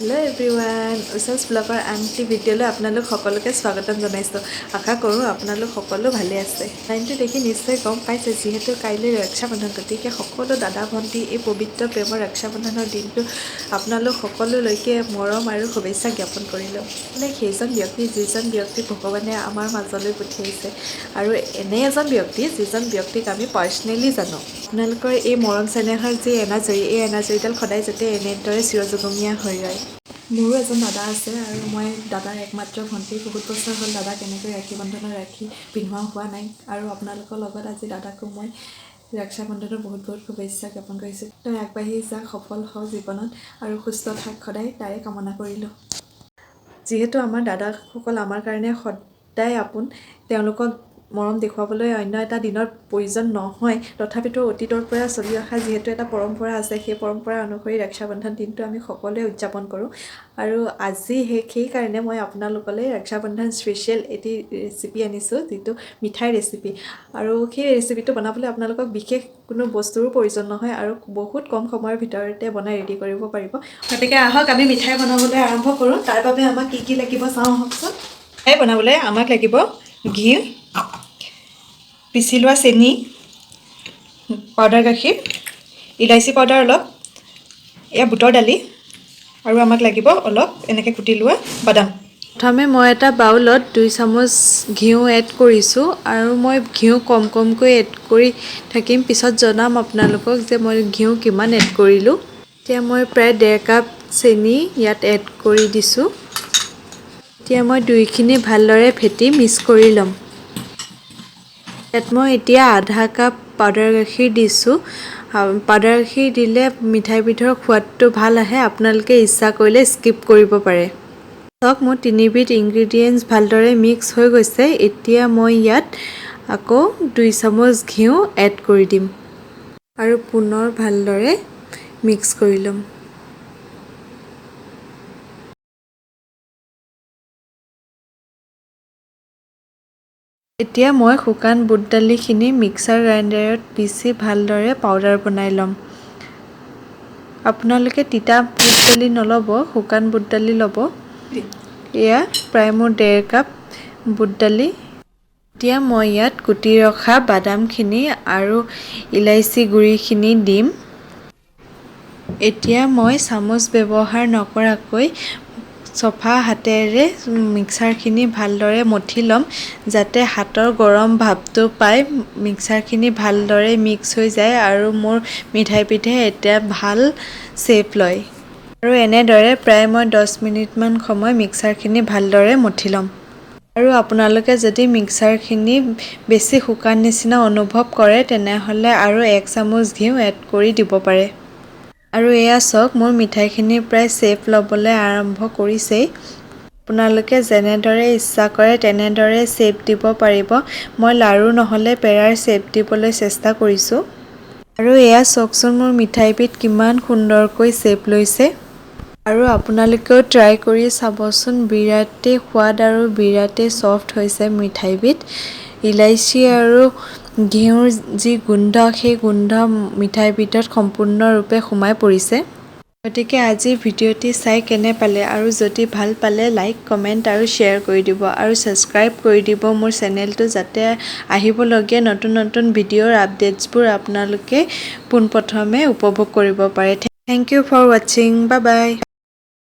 Hello' everyone, উষাছ ব্লগৰ আন এটি ভিডিঅ'লৈ আপোনালোক সকলোকে স্বাগতম জনাইছোঁ। আশা কৰোঁ আপোনালোক সকলো ভালে আছে। লাইনটো দেখি নিশ্চয় গম পাইছে, যিহেতু কাইলৈ ৰক্ষাবন্ধন, গতিকে সকলো দাদা ভণ্টি এই পবিত্ৰ প্ৰেমৰ ৰক্ষাবন্ধনৰ দিনটো আপোনালোক সকলোলৈকে মৰম আৰু শুভেচ্ছা জ্ঞাপন কৰিলোঁ। মানে সেইজন ব্যক্তি, যিজন ব্যক্তি ভগৱানে আমাৰ মাজলৈ পঠিয়াইছে আৰু এনে এজন ব্যক্তি, যিজন ব্যক্তিক আমি পাৰ্চনেলি জানো। আপোনালোকৰ এই মৰম চেনেহৰ যি এনাজৰী, এই এনাজৰীডাল সদায় যাতে এনেদৰে চিৰযুগমীয়া হৈ ৰয়। মোৰো এজন দাদা আছে আৰু মই দাদাৰ একমাত্ৰ ভণ্টি। বহুত বছৰ হ'ল দাদাক এনেকৈ ৰাখী বন্ধনৰ ৰাখী পিন্ধোৱা হোৱা নাই আৰু আপোনালোকৰ লগত আজি দাদাকো মই ৰক্ষা বন্ধনৰ বহুত বহুত শুভেচ্ছা জ্ঞাপন কৰিছোঁ। তই আগবাঢ়ি যা, সফল হ জীৱনত আৰু সুস্থ থাক সদায়, তাৰে কামনা কৰিলোঁ। যিহেতু আমাৰ দাদাসকল আমাৰ কাৰণে সদায় আপোন, তেওঁলোকক মৰম দেখুৱাবলৈ অন্য এটা দিনৰ প্ৰয়োজন নহয়। তথাপিতো অতীতৰ পৰা চলি অহা যিহেতু এটা পৰম্পৰা আছে, সেই পৰম্পৰা অনুসৰি ৰক্ষাবন্ধন দিনটো আমি সকলোৱে উদযাপন কৰোঁ। আৰু আজি সেইকাৰণে মই আপোনালোকলৈ ৰক্ষাবন্ধন স্পেচিয়েল এটি ৰেচিপি আনিছোঁ, যিটো মিঠাই ৰেচিপি। আৰু সেই ৰেচিপিটো বনাবলৈ আপোনালোকক বিশেষ কোনো বস্তুৰো প্ৰয়োজন নহয় আৰু বহুত কম সময়ৰ ভিতৰতে বনাই ৰেডি কৰিব পাৰিব। গতিকে আহক, আমি মিঠাই বনাবলৈ আৰম্ভ কৰোঁ। তাৰ বাবে আমাক কি কি লাগিব চাওঁ আহকচোন। মিঠাই বনাবলৈ আমাক লাগিব ঘি, পিচি লোৱা চেনি, পাউডাৰ গাখীৰ, ইলাচি পাউডাৰ অলপ, এয়া বুটৰ দালি আৰু আমাক লাগিব অলপ এনেকৈ কুটি লোৱা বাদাম। প্ৰথমে মই এটা বাউলত 2 চামুচ ঘিউ এড কৰিছোঁ আৰু মই ঘিউ কম কমকৈ এড কৰি থাকিম। পিছত জনাম আপোনালোকক যে মই ঘিউ কিমান এড কৰিলোঁ। এতিয়া মই প্ৰায় 1.5 কাপ চেনি ইয়াত এড কৰি দিছোঁ। এতিয়া মই দুইখিনি ভালদৰে ফেটি মিক্স কৰি ল'ম। ইয়াত মই এতিয়া আধা কাপ পাউডাৰ গাখীৰ দিছোঁ। পাউডাৰ গাখীৰ দিলে মিঠাইবিধৰ সোৱাদটো ভাল আহে। আপোনালোকে ইচ্ছা কৰিলে স্কিপ কৰিব পাৰে। চাওক, মোৰ তিনিবিধ ইনগ্ৰিডিয়েণ্টছ ভালদৰে মিক্স হৈ গৈছে। এতিয়া মই ইয়াত আকৌ 2 চামুচ ঘিউ এড কৰি দিম আৰু পুনৰ ভালদৰে মিক্স কৰি ল'ম। এতিয়া মই শুকান বুট দালিখিনি মিক্সাৰ গ্ৰাইণ্ডাৰত পিচি ভালদৰে পাউডাৰ বনাই ল'ম। আপোনালোকে তিতা বুট দালি নল'ব, শুকান বুট দালি ল'ব। এয়া প্ৰায় মোৰ 1.5 কাপ বুট দালি। এতিয়া মই ইয়াত কুটি ৰখা বাদামখিনি আৰু ইলাচি গুড়িখিনি দিম। এতিয়া মই চামুচ ব্যৱহাৰ নকৰাকৈ চফা হাতেৰে মিক্সাৰখিনি ভালদৰে মঠি ল'ম, যাতে হাতৰ গৰম ভাপটো পাই মিক্সাৰখিনি ভালদৰে মিক্স হৈ যায় আৰু মোৰ মিঠাইবিধে এতিয়া ভাল শ্বেপ লয়। আৰু এনেদৰে প্ৰায় মই 10 মিনিটমান সময় মিক্সাৰখিনি ভালদৰে মঠি ল'ম। আৰু আপোনালোকে যদি মিক্সাৰখিনি বেছি শুকান নিচিনা অনুভৱ কৰে, তেনেহ'লে আৰু 1 চামুচ ঘিউ এড কৰি দিব পাৰে। আৰু এয়া চাওক, মোৰ মিঠাইখিনি প্ৰায় শ্বেপ ল'বলৈ আৰম্ভ কৰিছেই। আপোনালোকে যেনেদৰে ইচ্ছা কৰে তেনেদৰে শ্বেপ দিব পাৰিব। মই লাড়ু নহ'লে পেৰাৰ শ্বেপ দিবলৈ চেষ্টা কৰিছোঁ। আৰু এয়া চাওকচোন, মোৰ মিঠাইবিধ কিমান সুন্দৰকৈ শ্বেপ লৈছে। আৰু আপোনালোকেও ট্ৰাই কৰি চাবচোন, বিৰাটেই সোৱাদ আৰু বিৰাটেই ছফ্ট হৈছে মিঠাইবিধ। ইলাচি আৰু ঘিউৰ যি গোন্ধ, সেই গোন্ধ মিঠাইবিধত সম্পূৰ্ণৰূপে সোমাই পৰিছে। গতিকে আজিৰ ভিডিঅ'টি চাই কেনে পালে? আৰু যদি ভাল পালে লাইক, কমেণ্ট আৰু শ্বেয়াৰ কৰি দিব আৰু ছাবস্ক্ৰাইব কৰি দিব মোৰ চেনেলটো, যাতে আহিবলগীয়া নতুন নতুন ভিডিঅ'ৰ আপডেটছবোৰ আপোনালোকে পোনপ্ৰথমে উপভোগ কৰিব পাৰে। Thank you for watching, bye bye.